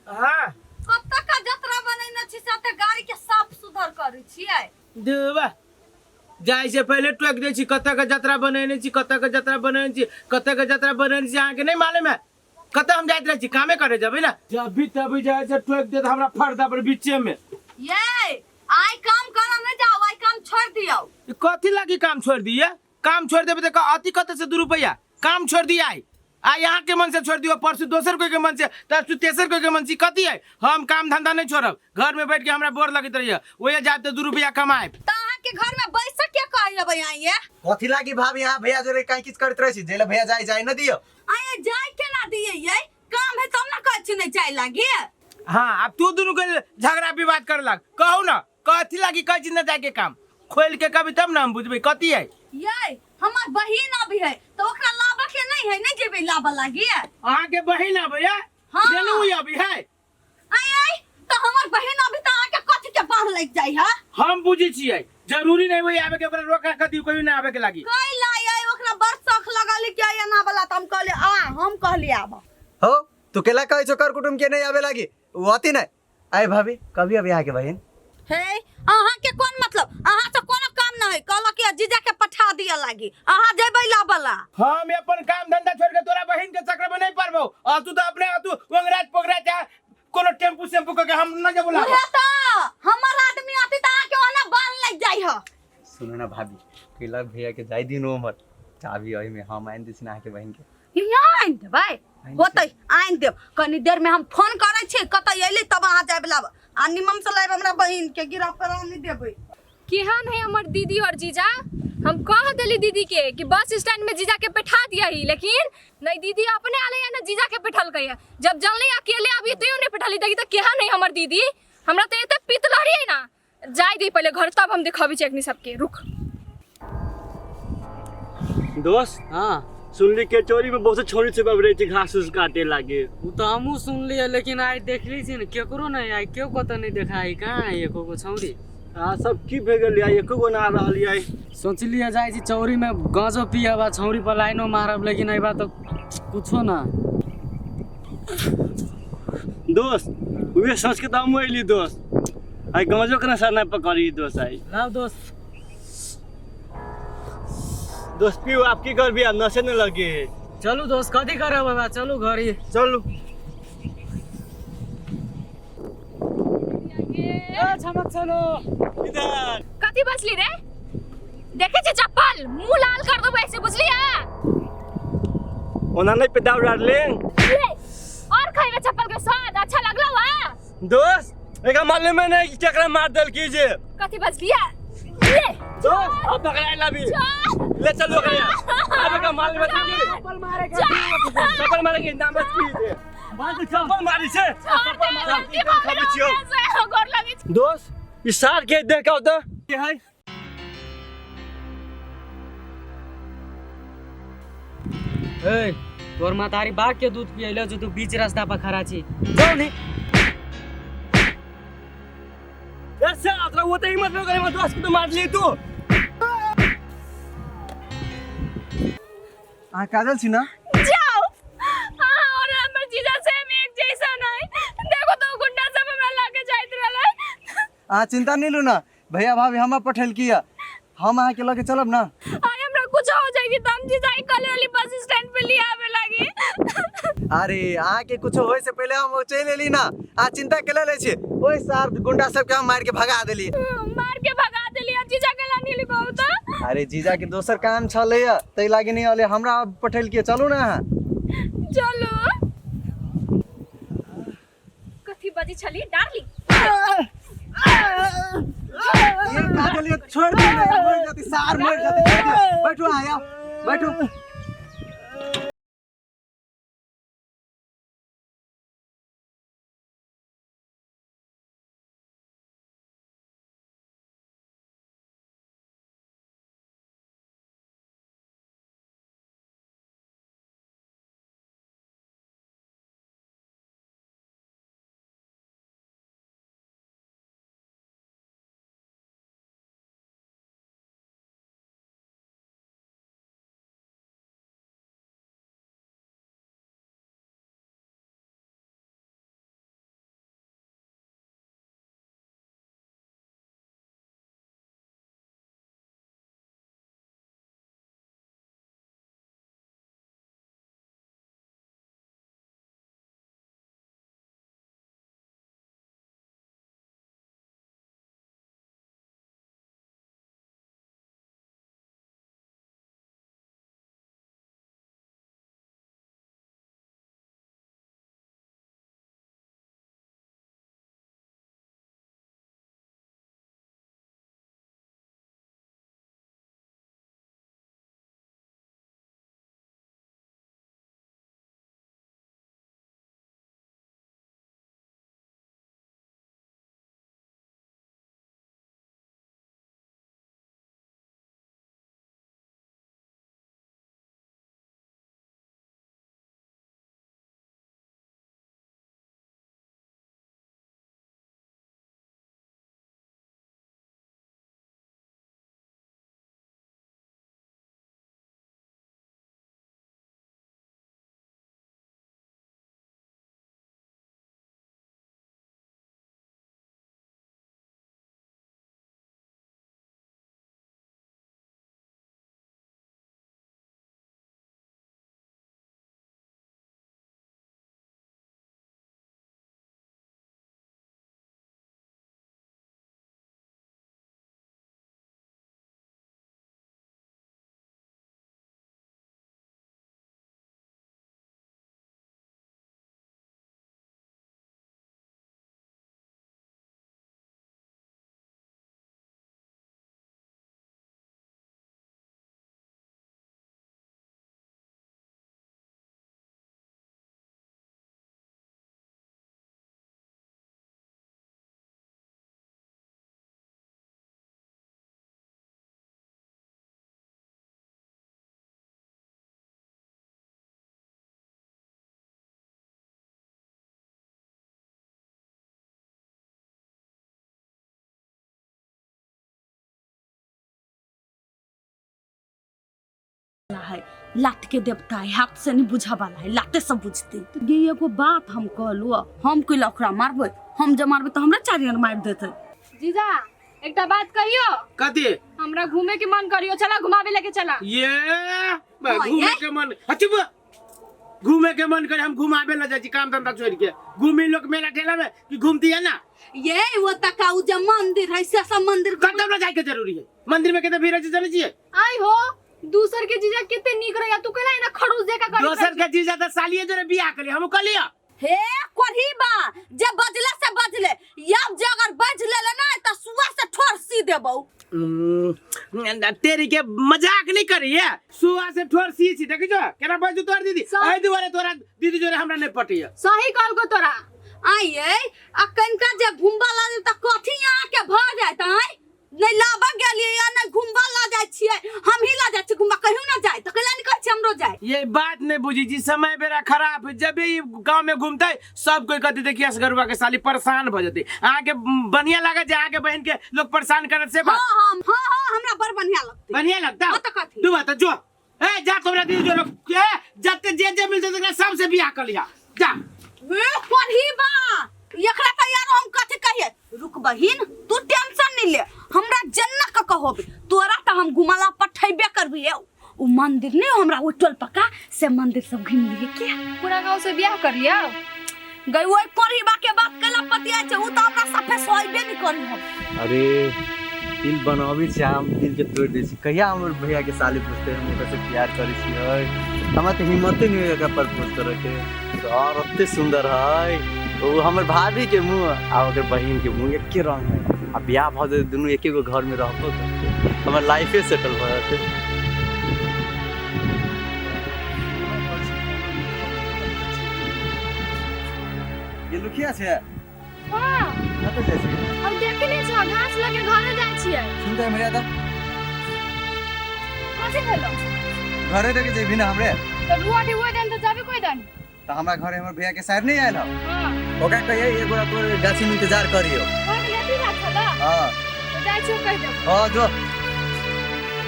हां। कत का जतरा बनेने छी से ओते गाड़ी के साफ सुथर करै छियै। देवा जाय से पहले टोक दै छी कतऽ के जतरा बनेने छी, कतऽ के जतरा बनेने छी, कतऽ के जतरा बनेने छी, अहाँके नहीं मालूम है। कतऽ हम जाइत रहै छी, कामे करे जेबै ना। जब भी तभी जाय से टोक देत हमरा फर्दा पर बीचे में। ये आइ काम करऽ नहीं जाओ, आइ काम छोड़ दियौ। ई कथी लागी काम छोड़ दिए? काम छोड़ देबै तऽ अथी कतऽ से 2 रुपया? काम छोड़ दिया आइ, आइ अहाँ के मन से छोड़ दियो, परसू दोसर कोई के मन से, तरसू तेसर कोई के मन से, कथी है? हम काम धंधा नहीं छोड़ब, घर में बैठ के हमरा बोर लगैत रहैया, ओहे जायब तऽ 2 रुपया कमाएब। तऽ अहाँ के घर में बैस के कहि अबै आइए? कथी लागी भाभी अहाँ भैया जोरे काहे किछ करैत रहै छी? जेले भैया जाय जाय न दियो। आइए जाय के ना दिए, ये काम है तब ना कहै छी नहीं जाय लागी। हाँ, अब तू दुनू के झगड़ा विवाद करे लाग, कहू ना कथी लागी कहै छी न जाय के काम? खोल के कभी तब ना हम बुझबै कथी है। ये हमर बहिन अभी है तो ओकरा लाबऽ के नहीं है, नहीं जेबै लाबऽ लागी। अहाँ के बहिन अबै है? हाँ। रेणु अभी है। आय आय तो हमर बहिन अभी तो अहाँ के कथी के बाढ़ लग जाय है? हम बुझै छियै, जरूरी नहीं वही आवे के, ओकरा रोका के दियौ, कहियो नहीं आवे के लागी। कै ला आय ओकरा बड़ शौक लगल के एना वाला, त हम कहलियै आ, हम कहलियै आब। हो तू केला कहै छौ कर कुटुम के नहीं आवे लागी, वो अति नहीं। आय भाभी कभी अभी अहाँ के बहिन? हे अहाँ के कोन मतलब, अहाँ से कोनो काम न है, कहलक कि जीजा के पठा दिया लागी, अहाँ जेबै लाबला। हम अपन काम धंधा छोड़ के तोरा बहिन के चक्कर में नहीं पड़बो, आ तू तो अपने आ तू वंगराज पोगराज जा कोनो टेम्पू सेम्पू के हम न जेबो लाबो। उहे तो हमर आदमी आती त अहाँ के ओना बाल लग जाई ह। सुनो ना भाभी, कैला भैया के जाय दिन उमर चाबी ओहि में हम आनि दै छी अहाँ के बहिन के। यहाँ आनि देबै? होतै आनि देब, कनी देर में हम फोन करै छी कतऽ अयलै तब अहाँ जायब लाब, आ निमन से लायब हमरा बहिन के गिरा पर आनि देबै। केहन है हमर दीदी और जीजा, हम कह देली दीदी के कि बस स्टैंड में जीजा के बैठा दिया ही, लेकिन नहीं दीदी अपने आले या ना जीजा के बैठलकै है। जब जानली अकेले अभी तैयो नहीं बैठली, देखी तो केहन है हमर दीदी, हमरा तो एते पित्त लहरी है ना। जाय दे पहले घर तब हम दिखाबी छी अखनी सबके, रुक। दोस्त। हाँ। सुनली के चोरी में बहुत छोरी सब रहे छै घास उस काटे लागे। उ तो हमहूँ सुनलियै, लेकिन आइ देखली छी ने केकरो नहीं, आइ केओ कतऽ नहीं देखाइ, कहाँ है एको गो छौरी? आ सब की भे गेल आइ एको गो ना रहल आइ। सोचलियै जाइ छी चौरी में गांजो पियब आ छौरी पर लाइनो मारब, लेकिन एहि बार तो कुछो ना। दोस्त उहे सोच के तो हम अइली दोस्त, आइ गांजो के नशा नहीं पकड़ी दोस्त आइ। लाओ दोस्त। दोस्त पियो आप की करबी, आप नशे न लगे है। चलू दोस्त कथी करब बाबा, चलू घर ही। चलू। ए, छमक चलो। इधर। कथी बसली रे? देखे छे चप्पल मुंह लाल कर दो ऐसे, बुझली है? ओना नहीं पे दाव डार्लिंग। ले, और खाइबे चप्पल के स्वाद अच्छा लगलो वा? दोस्त एकरा मालूम है नहीं कि केकरा मार देल की जे। कथी बसली है? ले। दोस्त अब पकड़ा ला भी। ले चलो एकरा। अब एकरा मालूम है की चप्पल मारे के। चप्पल मारे के नाम की जे। चप्पल मारी छे। चप्पल मारी छे। गोर लगे छे। दोस्त ई सार के देख के तो के है। ए तोर मातारी बाघ के दूध पियलो जो तू बीच रास्ता पर खड़ा छी, जाओ नी। ऐसे आतरा वो तो हिम्मत न करे, दोस्त के तो मार ली तू। अहाँ काजल छी ना? जाओ। हाँ, और हमर जीजा सेम एक जैसा नहीं, देखो तो गुंडा सब हमरा लाके जाइत रहलै। अहाँ चिंता नहीं लू ना, भैया भाभी हमरा पठेल किया, हम अहाँ के लगे चलब ना। आय हमरा कुछ हो जाएगी त हम जीजा के कल वाली बस स्टैंड पे ले आवे लागी। अरे अहाँ के कुछ होय से पहले हम चलि एली ना, अहाँ चिंता के ले छी, ओहि सार गुंडा सब के हम मार के भगा देली। मार के भगा देली और जीजा के लानी ली बहुत। अरे जीजा के दोसर काम छलै तै लागी नहीं अले, हमरा पठेल के चलू ना अहाँ। चलू। कथी बजी छली डार्लिंग? ये काजल ये छोड़ दे ना, मर जाती सार मर जाती, छोड़ दे। बैठो आया बैठो। है लात के देवता है, हाथ से नहीं बुझा वाला है, लाते सब बुझते। तो ये एगो बात हम कहलू, हम कोई ओकरा मारबै, हम जब मारबै तो हमरा चारि मारि देतै। जीजा एकटा बात कहियो। कथी? हमरा घूमे के मन करियो, चला घुमावे लेके चला। ये घूमे के मन, चुप, घूमे के मन करे हम घुमावे ल जाइ छी काम धंधा छोड़ के। घूमी लोग मेला ठेला में कि घूमती है ना। ये वो तका उ जे मंदिर है से सब मंदिर कतौ न जाय के जरूरी है, मंदिर में केते भीड़ है जानै छियै। आई हो दूसर के जीजा केते नीक रहया, तू कहला ना खड़ूस जेका कर। दोसर के जीजा त सालिए जोरे बियाह करी हम कहलियो। हे कोढ़ी बा जे बजले से बजले, अब जे अगर बज लेले ना त सुआ से ठोर सी देबौ। तेरी के मजाक नहीं करी है, सुआ से ठोर सी छी देखै छो केना बजू तोर दीदी। एहि दुआरे तोरा दीदी जोरे हमरा नहीं पटैया। सही कहल को तोरा। आइए आ कनिका जे घुमबा ला त कथी यहाँ के भ जात आइ नहीं लाबा गेलियै या नहीं घुमबा ला जाइ छियै, हम ही ला जाइ छियै घुमबा, कहियो ना जाय त कैला नहीं कहै छियै हमरो जाय। ये बात नहीं बुझी जी, समय बेरा खराब है, जब भी गांव में घूमते सब कोई कहते देखिए असगरुआ के साली परेशान भ जते। अहाँ के बढ़िया लागत जे अहाँ के बहन के लोग परेशान करत से बात? हां हां हां हमरा बड़ बढ़िया लगते। बढ़िया लगता? हां त कथी तू बात जो ए जा तोरा दीदी जो के जते जे जे मिलते तकरा सबसे बियाह कर लिया जा। बे पढ़ी बा एकरा त यार हम कथी कहिए। रुक बहिन तू टेंशन नहीं ले, हमरा जन्ना के कहबे तोरा त हम घुमाला पठैबे करबी। उ मंदिर नहीं हमरा ओ टोल पका से मंदिर सब घूम लिए के पूरा गांव से बियाह कर लिया गई। ओइ पढ़ीबा के बात कैला पतिया छै, उ त हमरा सफे सोइबे नहीं करी हम। अरे दिल बनाबी छै, हम दिल के तोड़ दै छी। कहिया हमर भैया के साली पूछते हम ओकरा से प्यार करै छियै, हमरा तऽ हिम्मते नहीं होय ओकरा प्रपोज करे के। और ओते सुंदर है ओ हमर भाभी के मुँह आ ओकर बहिन के मुँह एके रंग है, आ बियाह भऽ जेतै दुनू एके गो घर में रहबो करतै, हमर लाइफे सेटल भऽ जेतै। ये लुखिया छै? हां कतऽ जाइ छै? हम देखे नहीं छौ, घास लगे घरे जाइ छियै। सुनते मर्यादा कथी भेलो? घरे देके जेबही ना हमरे? त रोटी ओइ दिन त जाबे कोइ दिन। त हमरा घरे हमर भैया के साहब नहीं आयल हौ? हां। ओकरा कहिए एगो तोर गाछी में इंतजार करियो। हां लेती बात छला। हां त जाइ छियो कहि देब। हां जो।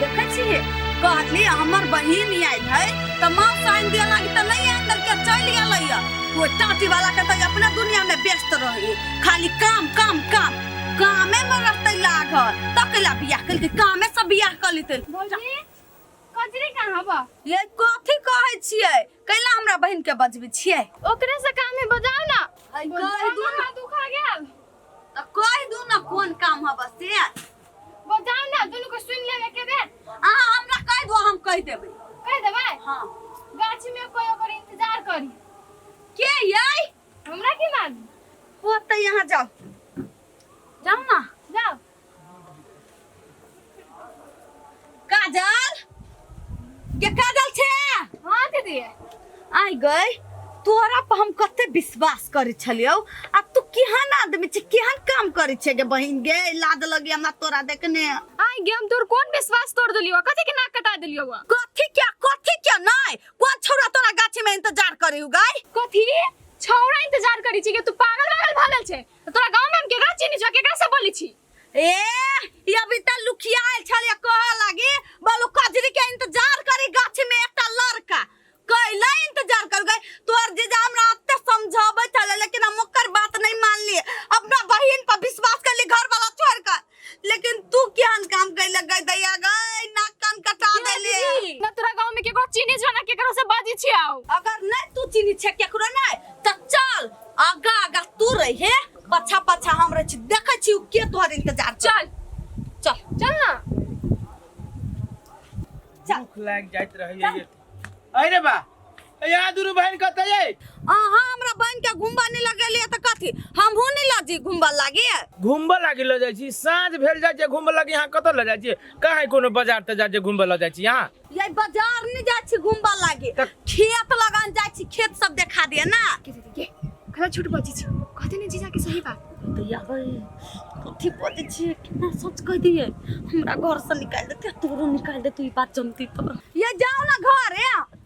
देखै छियै कहली हमर बहिन आयल है त माँ साइन दिया लागी त नहीं आयल के चलि गेलै। वो टाटी वाला के त अपना दुनिया में व्यस्त रही, खाली काम काम काम कामे में रहतै लागल। त कैला बियाह केलकै, कामे से बियाह क लेतै। भौजी कजरी कहाँ बा? ये कथी कहै छियै, कैला हमरा बहिन के बजबै छियै? ओकरे से काम है बजाओ ना। कहि दू ना, दुखा गेल त कहि दू ना कोन काम हब से बजाओ ना, दुनू के सुन लेबे के बेर। अहाँ हमरा कहि दू, हम कहि देबै। कहि देबै? हां। गाछी में कोई ओकर इंतजार करी। के यै? हमरा की मालूम। हो त यहाँ जाओ, जाओ ना, जाओ। काजल के काजल छे? हां दीदी। आई गई तोरा पर हम कते विश्वास करे छलियौ, आ तू केहन आदमी छै, केहन काम करे छै गे बहिन गे, लाज लगी हमरा तोरा देखने। आई गे हम तोर कोन विश्वास तोड़ देलियौ, कथी के नाक कटा देलियौ? कथी क्या कथी क्या नहीं, कोन छौड़ा तोरा गाछी में इंतजार करे हु गाय? कथी छौड़ा इंतजार करी छी के? तू पागल पागल भलल छै, तोरा गांव में हम केकरा चिन्ही छौ, केकरा से बोली छी? ए ये अभी त लुखिया आयल छलियै कह लागी बोलू कजरी के इंतजार करी गाछी में एकटा लड़का, कैला इंतजार कर गए? तोर जीजा हमरा अते समझाबै छले लेकिन हम ओकर बात नहीं मानलिए, अपना बहिन पर विश्वास करली घर वाला छोड़ कर, लेकिन तू केहन काम कैले गई दैया गई, नाक कान कटा देली। ना तोरा गांव में केकरो चिन्ही छौ ना केकरो से बाजी छी। आओ अगर नहीं तू चिन्ही छे केकरो नहीं त चल आगा आगा तू रहे, पछा पछा हम रहे छी, देखै छी के तोहर इंतजार। चल चल चल ना चल। भूख लाग जाइत रहै। अरे बा यहाँ दुनू बहन कतऽ यै? अहाँ हमरा बहन के घुमबा नहीं लगेलियै त कथी हमहूँ नहीं लजी घुमबा लागी? घुमबा लागी ल जाइ छी, साँझ भेल जाइ छै घुमबा लागी, यहाँ कतऽ ल जाइ छी? कहाँ कोनो बाजार त जाइ छै घुमबा ल जाइ छी यहाँ? ये बाजार नहीं जाइ छी घुमबा लागी, खेत लगन जाइ छी, खेत सब देखा दिए ना। के दीदी के कला झूठ बजै छी, कहते ने जीजा के सही बात। दैया गई कथी बजै छियै, केना सच कहि दियै, हमरा घर से निकालि देतै, तोरो निकालि देतै ई बात जनती त। ये जाओ ना घर,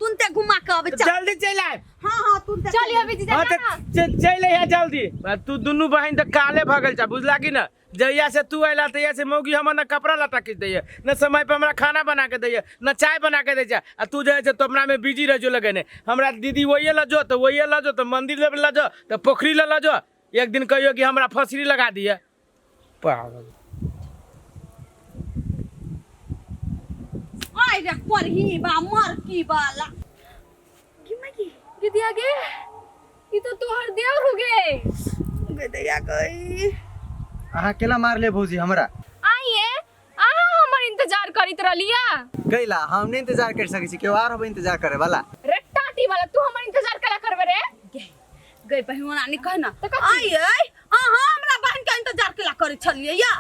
तुनते घुमा के अबै चल। जल्दी चलि आयब। हां हां, तुनते। चलिए अभी जीजा। हाँ जा ना। तऽ चलि अइहे जल्दी। आ तू दुनू बहिन तऽ काले भऽ गेल छ, बुझला कि न? जहिया से तू अयला तहिया से मौगी हमर न कपड़ा लत्ता खींच दैये, न समय पर हमरा खाना बना के दैये, न चाय बना के दै छै। आ तू जे है से तो अपना में बिजी रह जो लगेने। हमरा दीदी वही लऽ जो तऽ वही लऽ जो, तऽ मंदिर लऽ लऽ जो तऽ पोखरी लऽ लऽ जो। एक दिन कहियो कि हमरा फसरी लगा दिए, पागल। आइ रे कोरही बा मरकी वाला की मागी। दीदिया गे, ई तो तोहर देवर हो गे। गे दैया गई। अहाँ केला मारले भौजी हमरा? आइए, अहाँ हमर इंतजार करित रहलिया। कैला हम नहीं इंतजार कर सकै छी, केओ आर होबे इंतजार करे वाला। रे टाटी वाला, तू हमर इंतजार केला करबे रे? गई बहिन रानी कह ना। तऽ कथी? आइ अहाँ हमरा बहिन के इंतजार केला करै छलियै या?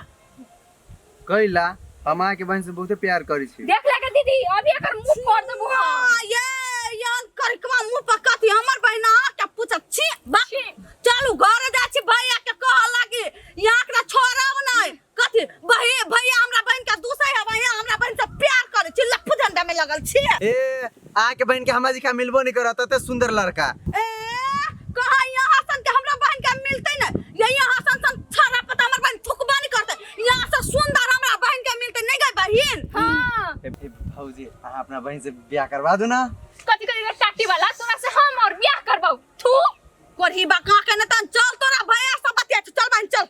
कैला हम अहाँके बहन से बहुते प्यार करै छी। देख ले गे दीदी, अभी एकर मुंह कर देबो हम। हाँ, ये यार करकवा मुंह पर कथी हमर बहिन अहाँ के पूछत छी बा। छी। चलू घर जाइ छी, भैया के कह लागी यहाँ के छोड़ब नहीं। कथी बही भैया हमरा बहिन के दूसरे है, भैया हमरा बहिन से प्यार करे छी, लफू झंडा में लगल छी। ए अहाँके बहन के हमरा जिका मिलबो नहीं करत, एते सुंदर लड़का। ए कहा यहाँ सन के हमरा बहन के मिलते न, ये यहाँ सन सन छाड़ा पता हमर बहन थुकबा नहीं करते, यहाँ से सुंदर हमरा बहन के मिलते नहीं गई बहिन। हाँ। ए, ए, भौजी अहाँ अपना बहन से ब्याह करवा दू ना। कथी कथी रे टाटी वाला, तोरा से हम और बियाह करबौ थू। कोरही बा का के न तन चल तोरा भैया सब बतिया, चल बहन चल।